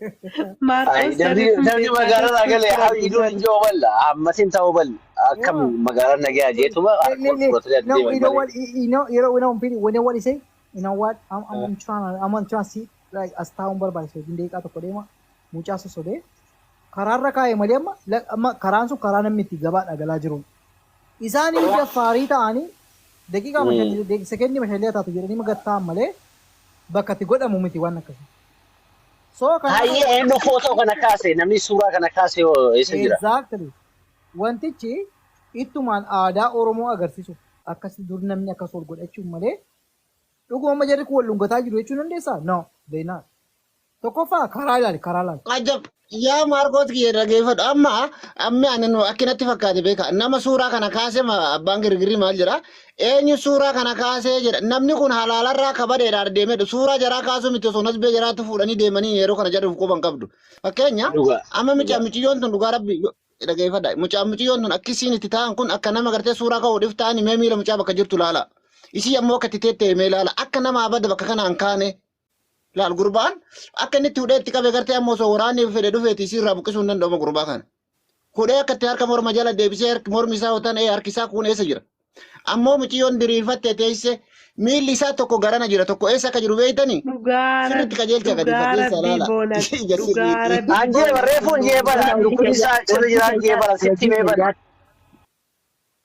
Ay, Maarqos namni jarri kun namni beekaa magaalaa irraa jechuun galee jira how you doing dhugaadha. joo balla ammasin ta'uu balla akkam Yeah. magaalaa nagaa jeetuma harka wal fudhatanii No, ati deeman you know malee. what? You know, Pete, you know what he say? You know what? I'm trying to, I'm trying to see like as taa'uun barbaachisa. Hojiin daqiiqaa tokko deema. Mucaa sossobee karaarra kaa'e malee amma amma karaan sun karaa namni itti gabaadha galaa jiru. Isaan hunda faarii ta'anii daqiiqaa sekendii mashallee taatu jedhanii magattaan malee bakka itti godhamu miti waan akkasii. So kanaaf Hayyee eenyu footoo kana kaase namni suuraa kana kaase hoo eessa jira? Exactly. Wantichi ittumaan aadaa Oromoo agarsiisuuf akkasi dur namni akkas wal godhachuun malee dhuguma amma jarri kun wal dhungataa jiru jechuu dandeessaa? No, they not. Tokkoffaa karaa ilaali, karaa ilaali. Ajab yaa Maarkoot kiyya dhageeffadhu amma ammi ani nu akkinatti fakkaate beeka nama suuraa kana kaase abbaan girgirri maal jedha eenyu suuraa kana kaasee jedha namni kun halaalarraa kabadeedhaan deemedha suuraa jaraa kaasuu miti osoo nasbee jaraatti fuudhanii deemanii yeroo kana jedhuuf quban qabdu fakkeenya Dhugaa. amma mucaa muciyyoon tun dhugaa rabbi dhageeffadha mucaa muciyyoon tun akkisiin itti ta'an kun akka nama gartee suuraa ka'uudhaaf ta'an mee miila mucaa bakka jirtu laala isii ammoo akka itti teettee mee laala akka nama abada bakka kanaan kaane Laal gurbaan akka inni itti hudhee itti qabe gartee amma osoo waraanni fedhe dhufeeti isii irraa buqqisuu hin danda'u gurbaa kana. Hudhee akka itti harka morma jala deebisee harki mormi isaa hotan ee harki isaa kun eessa jira. Ammoo mucayyoon diriirfattee teessee miilli isaa tokko garana jira tokko eessa akka jiru beektanii? Dhugaa Sirriitti qajeelcha gadi dhugaa fageessa rabbii ilaala. boona Ija dhugaa sirriitti. rabbii An jee boona reefuun jee bala lukkuun isaa achirra jira an jee bala sitti mee bala.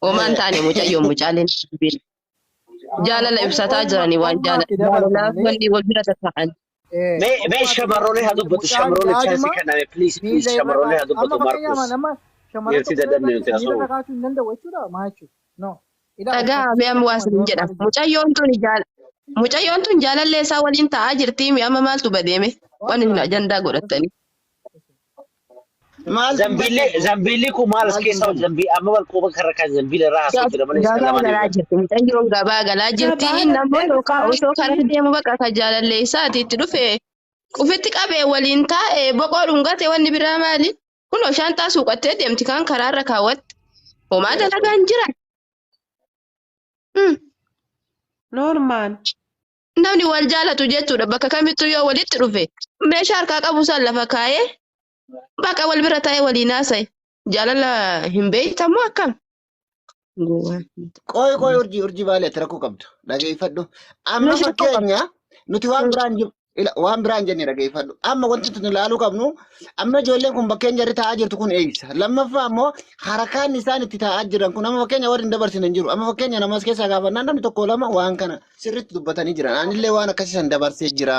Homaan taane mucayyoon mucaaleen jaalala ibsataa jiranii waan Ogummaa itti dabaltu jaalalaaf malee wanni wal bira tattaa'an. Mee mee ogummaa itti shamarroonni haa dabaltu dubbatu mucaan shamarroonni chaansii yaaduma kenname please please miila irra shamarroonni haa kaa'u. Amma dubbatu fakkeenyaaf Marcus. nama shamarran Dhiirti tokko dadhabne nuti miila haasa'u. irra kaachuu hin danda'u jechuudha maa jechuudha. No. Ilaa Dhagaa uffata mee amma waa akkuma isin jedha. normaali jiru. Mucayyoon tun jaalallee isaa waliin taa'aa jirtii mi amma maaltu badeeme? Waan isin ajandaa godhattanii. Maaltu Zambiilli badde? zambiilli kun maal as Maaltu keessa badde? zambii amma wal quba karra kan zambiila irraa haasa'u jira malee isaan Gabaa lamaan galaa hin jirti. Mucayyoon gabaa galaa jirti. Gabaa Inni ammoo dhaqxee yookaan osoo karaa dhufaa deemu bakka kan jaalallee isaati itti dhufe ofitti qabee waliin taa'ee boqoo dhungate wanni biraa maali? Kunoo shaanxaa suuqattee deemti kaan karaarra kaawwatte. Homaa dalagaa hin jiran. Normal. Namni wal jaalatu jechuudha bakka kamittuu yoo walitti dhufe meeshaa harkaa qabu san lafa kaa'ee bakka wal bira taa'ee waliin haasa'e. Jaalala hin beektamoo akkam? Gowwaan. Qoy qoy urjii urjii baalee ati rakkoo qabdu dhageeffadhu. Amma Meeshaa rakkoo qabdu. fakkeenya nuti waan biraan waan biraan jenne dhageeffadhu. Amma wanti nuti ilaaluu qabnu amma ijoolleen kun bakkeen jarri taa'aa jirtu kun eessa? Lammaffaa immoo harakaan isaan itti taa'aa jiran kun amma fakkeenya warri hin dabarsine hin jiru. Amma fakkeenya namas keessaa gaafannaan namni tokko lama waan kana sirriitti dubbatanii jiran. Anillee waan akkasii san dabarsee jira.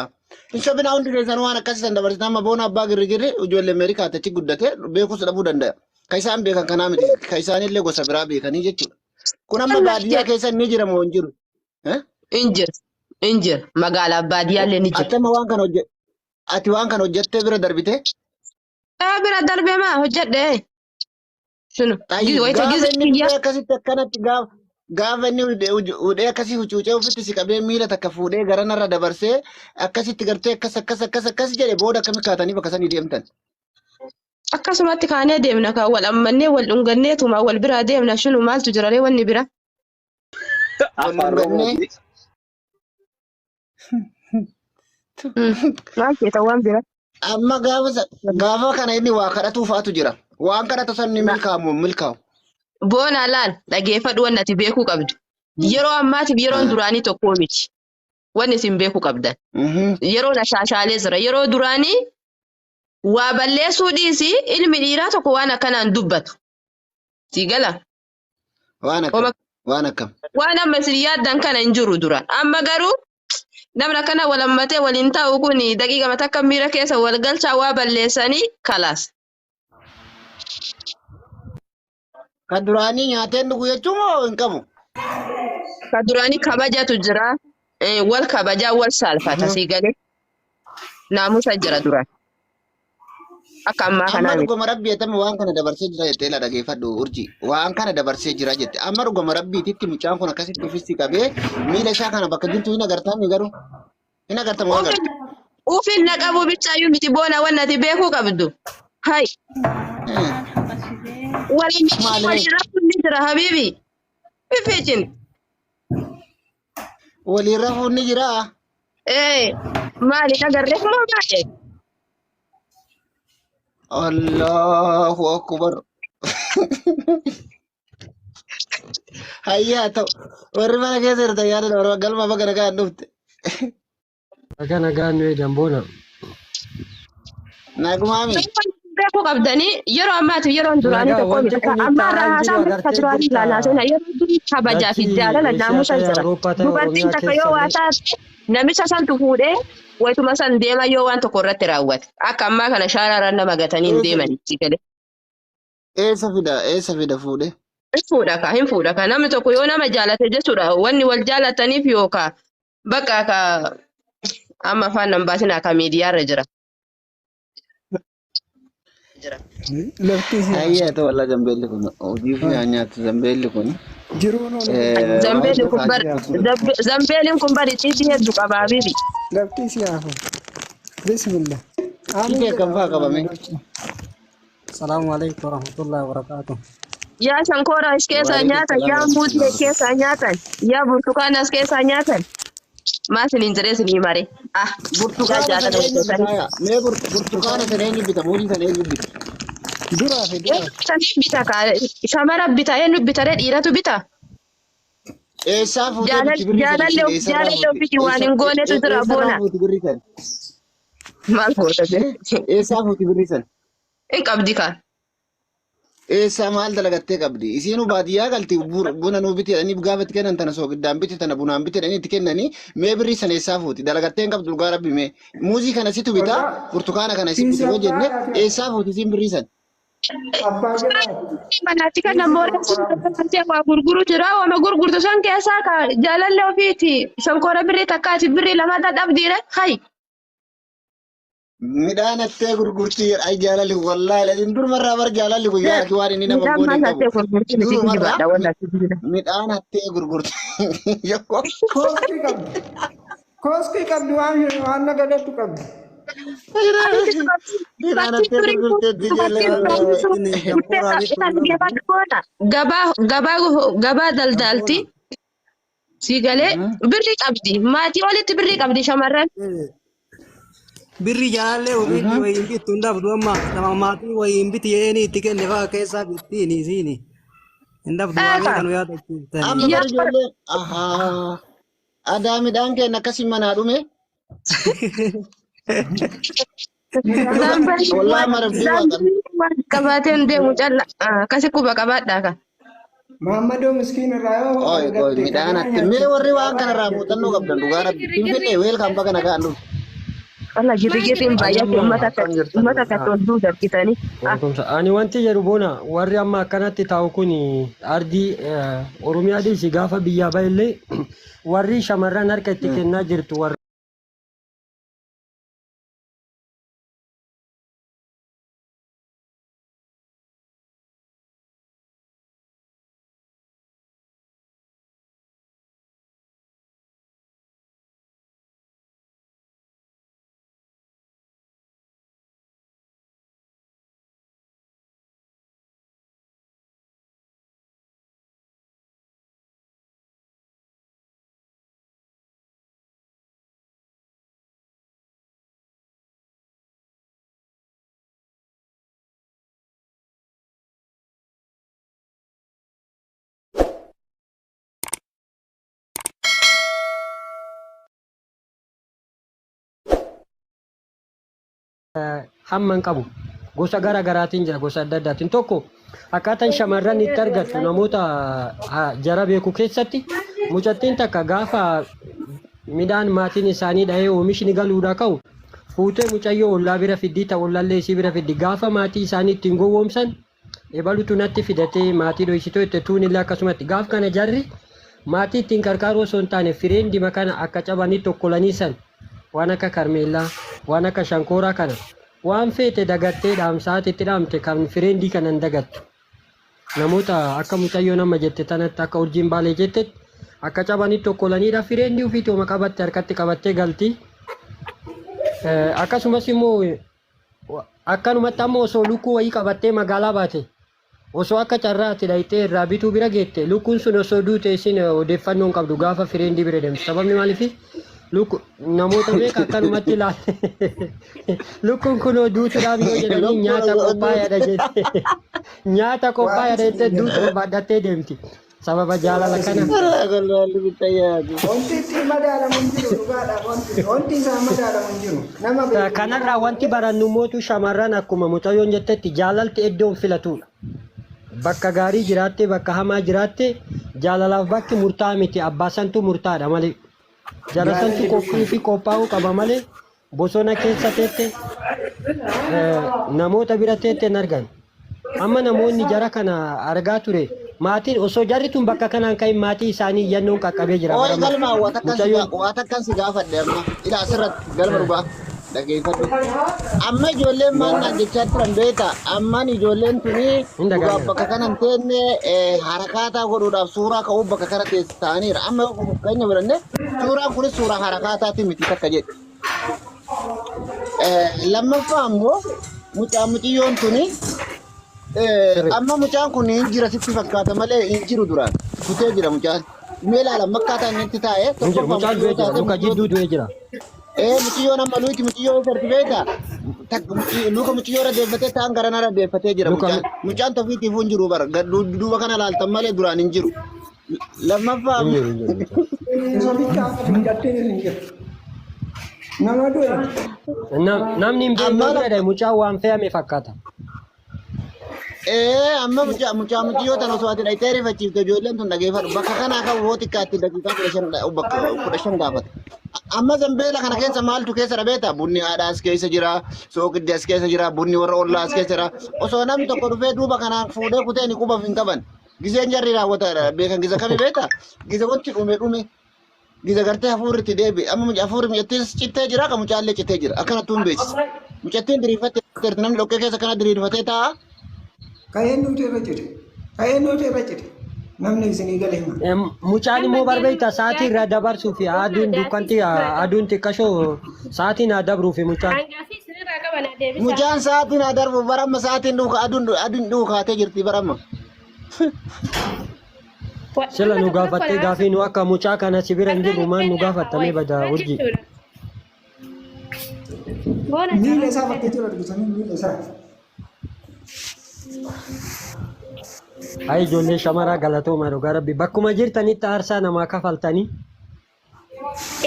Hin sobinaa hundi keessan waan akkasii san dabarsite amma boona abbaa girrigirri ijoollee Ameerikaatti achi guddate beekus dhabuu danda'a. Ka isaan beekan kanaa miti. Ka isaanillee gosa biraa beekanii jechuudha. Kun amma baadiyyaa keessa ni jira moo hin jiru? Eh? Hin jira. Hin jira. Magaalaa baadiyyaallee ni jira. Ati amma waan kana hojje ati waan kana hojjettee bira darbite Ee bira darbee maa hojjedhe. Sunu. Xayyib Wayita gaafa gizee inni kiyya. dhufee akkasitti akkanatti gaafa gaafa inni hudhee akkasii hucuucee ofitti si qabee miila takka fuudhee garanarra dabarsee akkasitti gartee akkas akkas akkas akkas jedhe booda akkami kaatanii bakka sanii deemtan. Akkasumatti kaanee deemna kan wal ammannee wal dhunganneetuma wal biraa deemna shunu maaltu jiraree wanni bira. Wal Afaan dhungannee Oromooti. Maal feeta waan bira. Amma gaafa gaafa kana inni waa kadhatuu fa'aatu jira. Waan kadhatu san ni milkaa'amu hin milkaa'u. Boonaa laal dhageeffadhu wanni ati beekuu qabdu. Yeroo ammaatiif yeroon duraanii tokkoo miti. Wanni isin beekuu qabdan. Yeroon ashaashaalee jira. Yeroo duraanii waa balleessuu dhiisi ilmi dhiiraa tokko waan akkanaan dubbatu. Sii gala? Waan akkam. Homa Waan akkam. waan amma isin yaaddan kana hin jiru duraan. Amma garuu namni akkana wal hammatee waliin taa'u kun daqiiqama takka miira keessa wal galchaa waa balleessanii kalaas. Kan duraanii nyaateen dhugu jechuun moo hin qabu? Ka duraanii kabajatu jira. Wal kabajaa wal saalfata sii galee. Naamusa jira duraan. Akka ammaa Amma kanaa miti. dhuguma rabbii atama waan kana dabarsee jira jettee la dhageeffadhu urji. Waan kana dabarsee jira jette. Amma dhuguma rabbiititti mucaan kun akkasitti ofitti qabee miila isaa kana bakka jirtu hin agartaa mi garuu? Hin agarta moo hin Ufin agartu? ufin na qabu bichaayyuu miti boona wanni ati beekuu qabdu. Hay wal Maali? waliin rafuun ni jira habiibi. Fificin. Waliin rafuun ni jiraa? Ee maali nagarreef moo maali? Allahu akbar. Hayyaa ta'u warri mana keessa jirtan yaada warra galma baga nagaan dhufte. Baga nagaan nu eegan boona. Nagumaami. Beekuu qabdanii yeroo ammaatiif yeroon duraanii Nagaa tokko wanti miti. kun Amma irraa taa'aa haasaan jiru bakka agartee duraanii jirta. ilaalaa seenaa yeroo durii kabajaa fi Dachii jaalala Eeshiyaa naamusa ta'e jira. Awurooppaa ta'e Dubartiin Oromiyaa takka yoo waa keessallee taate namicha santu fuudhee wayituma san deema yoo waan tokko irratti raawwate. Akka ammaa kana shaaraarra nama gatanii hin deeman itti galee. Eessa fida eessa fida fuudhe? Hin fuudha ka hin fuudha ka namni tokko yoo nama jaalate jechuudha wanni wal jaalataniif yookaa bakka ka amma afaan nan baasin akka miidiyaarra jira. Lafti isii Hayyaa ta'u walaa zambeelli kun hojii fi nyaatu zambeelli kun. jiruun ol Waan Zambeelli kun bar zambeeliin kun bar icciitii hedduu qaba habibi. Lafti isii hafu. Bismillah. Aamin Kike jedha kam fa'aa qabame? Assalamu alaikum warahmatullahi wabarakatuh. Yaa shankoora as keessaa Waalaikum nyaatan, salaam yaa muuzii as warahmatullahi. keessaa nyaatan, yaa burtukaana as keessaa nyaatan. Maa isiniin jedhee isinii mare. Ah, yaa Burtukaana sana jaalala eenyu hojjetanii. bitaa yaa? Mee burtukaana sana eenyu bita? Muuzii sana eenyu bita? Duraa fi duraa. Sanii bita kaa shamara bita eenyu bitaree dhiiratu bita. Eessaa fuutee bitti birrii sana Jaalallee isheen eessarraa jaalallee fuute? ofiitii waan hin goonetu jira Eessarraa boona. fuuti birrii sana? Maal goota jee? Eessaa fuuti birrii sana? Hin qabdi kaa. Eessaa maal dalagattee qabdi? Isiinuu baadiyyaa galti buna nuu biti jedhanii gaafa itti kennan tana soogiddaan biti tana bunaan biti jedhanii itti kennanii mee birrii sana eessaa fuuti? Dalagattee hin qabdu dhugaa rabbi mee. Muuzii kana situ bitaa burtukaana kana si bita yoo jenne eessaa fuuti isiin birrii sana? Abbaa gadaati. Manaatti kan namoota waa gurguru jira. Waan gurgurtu san keessaa ka jaalallee ofiiti. Shankoora birrii takkaati birrii lama dadhabdiire. Hayi. Midhaan hattee gurgurtii jedha. Ay jaalalli wallaahi laziim durumarraa bar jaalalli guyyaa ati waan inni nama Midhaan goone hin maal qabu. hattee gurgurti miti Durumarraa kijibaadha walaa kijiba. midhaan hattee gurgurtii. Kooskii qabdi. Kooskii qabdi waan waan nagadattu qabdi. Midhaan hattee gurgurteetti ijoollee Gabaa gabaa gabaa daldaalti. Si galee birrii qabdi. Maatii olitti birrii qabdi shamarran. Birri jaalallee ofiitti wayiin bittu hin dhabdu amma nama maatii wayiin biti jedhanii itti kenne fa'aa keessaa bittiin isiini. Hin dhabdu waamee Eegaa. kanu yaadachiiftanii. Amma Yaa bar ijoollee ahaa adaa midhaan keenya akkasii manaa dhume. Zambalii Wallaahi marabdii waa qabdi. waan qabaatee hin deemu calla. Akkasi quba qabaadhaa ka. Maammadoo miskiin irraa yoo Oi oi argatte midhaan karaa hattee mee warri waan kanarraa nyaachifte muuxannoo qabdan dhugaa rabbi. Finfinnee weelkaam baga nagaan dhufte. Walla girrigirriin baay'ate Amma akkam jirtan uummata akka nagaa. ol duuda argitanii. Beekumsa. Ani wanti jedhu boona warri amma akkanatti taa'u kun ardii Oromiyaa dhiisi gaafa biyyaa ba'ellee warri shamarran harka itti kennaa jirtu warra hamma hin qabu. Gosa gara garaatiin jira gosa adda addaatiin. Tokko akkaataan shamarran itti argattu namoota jara beeku keessatti mucattiin takka gaafa midhaan maatiin isaanii dhahee oomishni galuudhaa ka'u fuutee mucayyoo ollaa bira fiddii ta'u ollaallee isii bira fiddi gaafa maatii isaanii ittiin gowwoomsan ebalutu natti fidatee maatii dhoysitoo itti tuun illee akkasumatti gaaf kana jarri maatii ittiin qarqaaruu osoo hin taane fireendima kana akka cabanii tokkolanii san waan akka karmeellaa waan akka shankooraa kana waan feete dagattee dhaamsaati itti dhaamte kan fireendii kana hin dagattu. Namoota akka mucayyoo nama jette tanatti akka urjiin baalee jettetti akka cabanii tokkolaniidha fireendii ofiitii oma qabatte harkatti qabattee galti. Akkasumas immoo akkanumatti amma osoo lukkuu wayii qabattee magaalaa baate osoo akka carraa ati dhayxee irraa bituu bira geette lukkuun sun osoo duute isin odeeffannoo hin qabdu gaafa fireendii bira deemtu. Sababni maaliif Lukku namoota meeqa akkanumatti ilaal. Lukkuun kunoo duutuudhaaf yoo jedhanii Lukkuun nyaata osoo qophaa'eedha jette. Nyaata Waan qophaa'eedha jettee isin duutu barbaaddattee deemti. Sababa jaalala kana. Gololli bittayaatu. Wanti ittiin madaalamu hin jiru dhugaadha. Wanti isaan madaalamu hin jiru. Nama beeku. Kanarraa wanti barannu mootu shamarran akkuma mucayyoon jettetti jaalalti iddoon filatudha. Bakka gaarii jiraatte bakka hamaa jiraatte jaalalaaf bakki murtaa'aa miti abbaa santu murtaa'aadha malee. Jara santu Jaalalli qophii fi qophaa'uu qaba malee bosona keessa teette namoota bira teette hin argan. Amma namoonni jara kana argaa ture maatiin osoo jarri tun bakka kanaan ka'in maatii isaanii iyyannoon qaqqabee jira Ooyi barama. galma waa takkan si Mucayyoon waa takkan si gaafadhe amma. Ila asirratti galma dhugaa dhageeffadhu. Amma ijoolleen maal naan jechaa turan beekta? Ammaan ijoolleen tuni hin dhugaaf dhaga'ame. bakka kana hin teenne harakaataa godhuudhaaf suuraa ka'uuf bakka kana teesse ta'aniira. Amma yoo fakkeenya fudhanne suuraan kunis suuraa harakaataati miti takka jedhe. Lammaffaa ammoo mucaa muciyyoon tuni Sirri. amma mucaan kun hin jira sitti fakkaata malee hin jiru duraan. Kutee jira mucaan. Mee ilaala makkaataa inni itti taa'e Hin jiru tokkoffaa mucaan muciyyoo du'ee jira taate muka muciyyoo jidduu du'ee jira. Muciyyoon amma luuti muciyyoo eessatti beektaa? Luka muciyyoo irra deeffatee ta'an gara nara deeffatee jira Luka mucaan. Mucaan tofiitiif hin jiru bara. Duuba kana laaltan malee duraan hin jiru. Lammaffaa hin jiru hin jiru mucaan. Isa bichaa mucattiin hin jiru. Nama du'e. Namni hin beekne amma bira dhahe mucaan waan fe'ame fakkaata. Amma mucaa mucaa muciyyoo tana osoo ati dhayitee rifachiifte ijoolleen tun dhageeffadhu. Bakka kanaa kan hoo xiqqaatti daqiiqaa 15 bakka 15 gaafata. Amma zambeela kana keessa maaltu keessa dhabeeta? Bunni haadhaa as keessa jira, sooqiddi as keessa jira, bunni warra ollaa as keessa jira. Osoo namni tokko dhufee duuba kanaan fuudhee kutee ni qubaaf hin qaban. Gizeen jarri raawwata beekan giza kami beekta? Giza wanti dhume dhume. Giza gartee hafuurri itti deebi'e. Amma hafuurri mucattiis cittee jira kan mucaallee cittee jira. Akkanattuu hin beeksisa. Mucattiin diriirfattee jirti. Namni dhoqqee keessa kana diriirfatee taa'a. Ka'ee nuti irra jira. Ka'ee nuti irra jira. Namni isinii gale hima. Mucaan immoo barbeekta sa'aatii irraa dabarsuu fi aduun dukkanti aduun xiqqashoo sa'aatiin haa dabruu fi mucaan. Hangaafii isinirraa qaban deebisaa. Mucaan sa'aatiin haa darbu baramma sa'aatiin dhuuka aduun dhuukaatee jirti baramma. Sila Amma nu tokko tokko gaafattee na gaafii nu akka mucaa kana si bira hin carraa jirru maal nu kennaa gaafattamee wayi bada maal urjii. jechuudha. Boona Miila carraa isaa bakka kennaa. jiru argitanii miila isaa. Hayi ijoollee shamaraa galatoomaa dhugaa rabbi bakkuma jirtanitti aarsaa namaa kafaltanii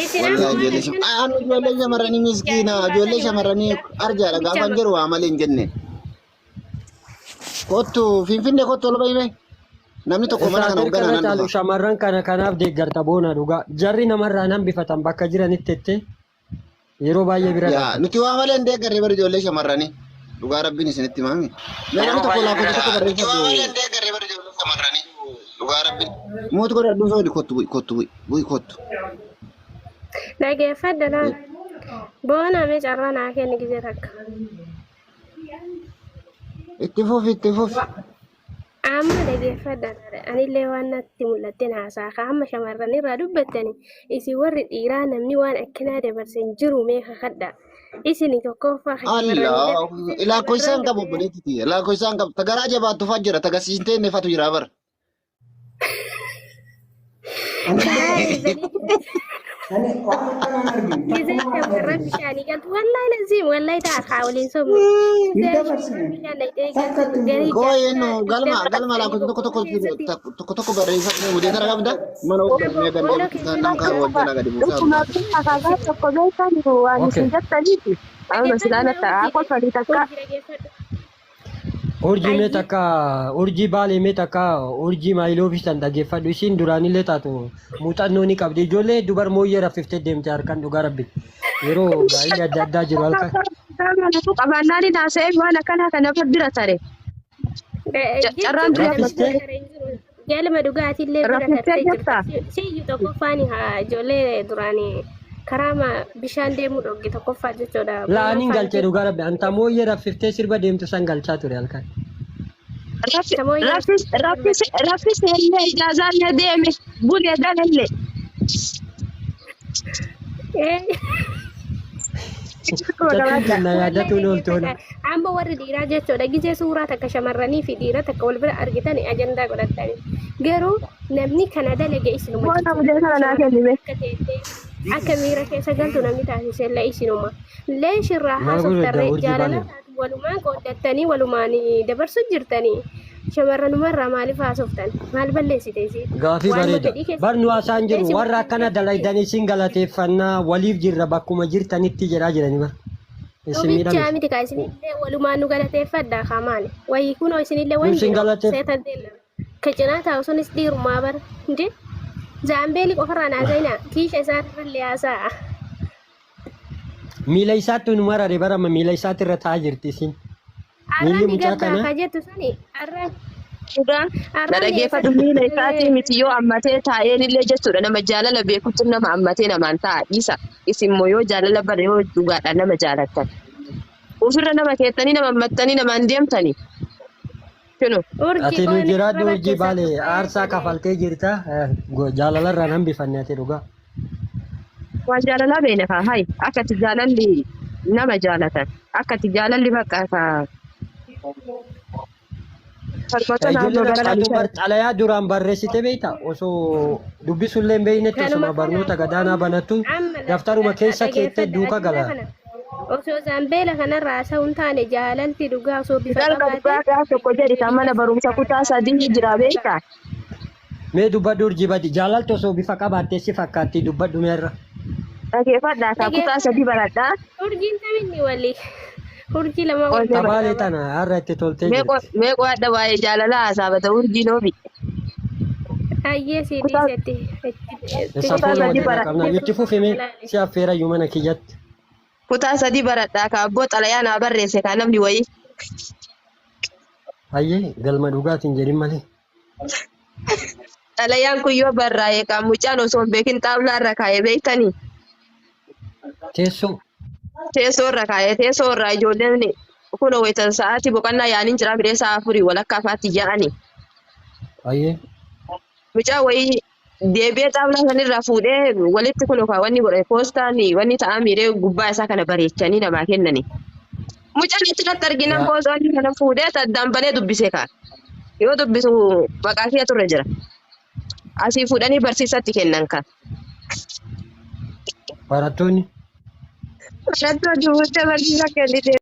Isin amma Wallahi waan ijoollee akkana shamarranii ijoollee shamarranii miskiina jaatiin ijoollee baatanii waan shamarranii arjaadha bicha gaafan jedhu waa malee hin jenne. Kottu Finfinnee kottu ol bahime namni tokko mana Isaaf kana erga hoogganaa irra nan caalu dhufa. shamarran kana kanaaf deeggarta boona dhugaa jarri namarraa nan bifatan bakka jiranitti jettee yeroo baay'ee bira Yaa dhaabbata. nuti waa malee hin deeggarre bara ijoollee shamarranii. Dhugaa rabbiin isinitti himaami. Mee namni tokko lakkoofsa tokko barreeffadhu. Dhugaa rabbiin. Mootu godhadhu soodi kottu bu'i kottu bu'i bu'i kottu. Dhageeffadha laal. Boona mee carraa naa kenni gizee takka. Itti fufi itti fufi. Amma dhageeffadha laala. Anillee waan natti mul'atteen haasaa ka amma shamarran irraa dubbattani isin warri dhiiraa namni waan akkanaa dabarse hin jiru mee kakadha. Isin tokkoffaa ka shamarranii Allah dabarsite laakko shamarran isaan qabu obboleetti tiyya laakko isaan qabu ta garaa jabaattu fa'aa jira ta gasiisintee inni fatu jira bara. karaa eegdanii Ani waan akkanaan arginu. Gizee Takkumaa waan shamarran arginu. bishaanii galtu wallaahi laziim wallaahi ta'a kaa waliin sobne. Hin Gizee shamarran dabarsine. bishaan dhaqxee Takka galtu itti hin garii buune. Koo eenyu jaarsaa galma dugda galma baatanii lakkoofsa tokko boqqolloo tokko keessatti tokko tokko barreeffadhu mudeetara qabda mana na obbole mee boqqolloo ganda nam keessatti kaan wal jalaa gadi buusaa Dhuguma abbaata. akaakaa tokko beektan waan Okay. isin jettaniiti. Amma dhageeffadhu silaan mee akka urjii kolfanii takka urjii dhageeffadhu. Urjii mee Ayyii takka urjii baalee mee takka urjii maayiloofi san dhageeffadhu isiin duraanillee taatu muuxannoo ni qabdi ijoollee dubar mooyyee raffiftee deemte harkan dhugaa rabbi yeroo gaa'illi adda addaa jiru halkan. Qabaannaan hin haasa'eef waan akkanaa kana bira tare. Carraan jechuun ture nama bira Raffistee tare hin jiru. Galma dhugaatiillee bira Raffistee tartee jirta. jirta. Siyyuu tokkoffaan haa ijoollee duraanii karaa bishaan deemuu dhogge tokkoffaa jechuudha. Boonaan la'aniin galchee faanti dhugaa rabbi anta mooyyee raffiftee sirba deemtu san galchaa ture halkan. Tamooyyee raffistee sirba Raffisee illee ijaazaan na deeme bulee galelle. Mucattiin tun na Wallahi yaadatuun ooltoona. dhaggeeffadha. Amma warri dhiiraa jechuudha gizee suuraa takka shamarranii fi dhiira takka wal bira argitan ajandaa godhatani. Garuu namni kana dalage isinuma Boona jechuudha. bulee kana naa Shamarran kennime. akka teessee Akka miira keessa galtu namni taasise illee isinuma. Leesh irraa Maal godhu haasoftarree urjii jaalala baale? taatu walumaan qooddattanii walumaan dabarsu jirtanii. Shamarranumarraa maaliif haasoftan? Maal balleessite isiin? Gaafii Waanuma bareeda. fedhii keessa Bar nu haasaan jiru Leeshi warra akkana dalaydan isin galateeffannaa waliif jirra bakkuma jirtanitti jedhaa jirani bar. Isin Dubichaa miidhame. miti kaa isinillee walumaan nu galateeffadhaa kaa maali? Wayii kunoo isinillee Nu waan isin jiru galateef seetan deellam. Ka cinaa taa'u sunis dhiirumaa bara. Hindi? Zaambeelii qofarraa naasa'inaa kiisha isaarrallee haasa'a. Miila isaatti nu marare barama miila isaatti irra taa'aa jirti isin. Arraan Miilli ni mucaa gabbaa kanaa ka jettu suni arraan Dhugaa na arraan dhageeffadhu miila isaatii miti yoo ammatee taa'een illee jechuudha nama jaalala beekutti nama ammatee namaan taa'a dhiisa. Isin immoo yoo jaalala bare yoo dhugaadhaan nama jaalattan. Ofirra nama keettanii nama ammattanii namaan deemtanii. Kinu urjii Ati nu qoonni jiraadhu sirra urjii bakkeessa baale aarsaa jedhee. kafaltee jirta. Jaalalarraan hambifanne ati dhugaa. Waan jaalalaa beena kaa hayi akka itti jaalalli nama jaalatan akka itti jaalalli bakka kaa falmata naannoo Ijoolleen gara akkanaa tun bar qalbii xalayaa duraan barreessite beekta osoo dubbisullee hin beeknetti Kanuma osuma barnoota kanaafuu gadaanaa amma banattu amma daftaruma keessa keettee dhageeffadha duuka addunyaa gala. kana osoo zaambeela kanarraa haasa'uu hin taane jaalalti dhugaa osoo bifa Dalga qabaate dhugaa gaaf tokko jedhi kan mana barumsa kutaa sadii jira beektaa. Mee dubbadhu urjii badi jaalalti osoo bifa qabaattee si fakkaatti dubbadhu meerra. Dhageeffadhaa kan kutaa sadii baradhaa. Urjiin taminni walii urjii lama wal Qollee Tabaalee tana har'a itti toltee jirti. Mee qo'adha waa'ee jaalalaa haasabata urjiin oobi. Ayyee si Kutaa dhiisetti Isa kutaa fuula sadii walirraa bara qabna. Itti fufime si affeera iyyuu mana kiyyatti. Kutaa sadii baradhaa kan abboo xalayaa naa barreesse kan namni wayii. Hayyee galma dhugaatiin jedhin malee. Xalayaan kun yoo barraa'e kan mucaan osoo hin beekin xaawulaa irra kaa'e beektanii. Teessoo. Teessoo irra kaa'e teessoo irraa ijoolleen kun wayita sa'aatii boqonnaa yaaniin jira biree sa'a afurii walakkaa afaatti yaa'ani. Hayyee. Mucaa wayii deebi'ee xaawulaa sanirraa fuudhee walitti kun wanni godhe poostaan wanni ta'aa miiree gubbaa isaa kana bareechanii namaa kennani. Mucaan achirratti argina Yaa. poostaan kana fuudhee addaan banee dubbise kaa. Yoo dubbisu maqaa kiyya turre jira. Asii fuudhanii barsiisatti kennan kaa. Barattoonni. Barattoonni fuudhee barsiisa kennite.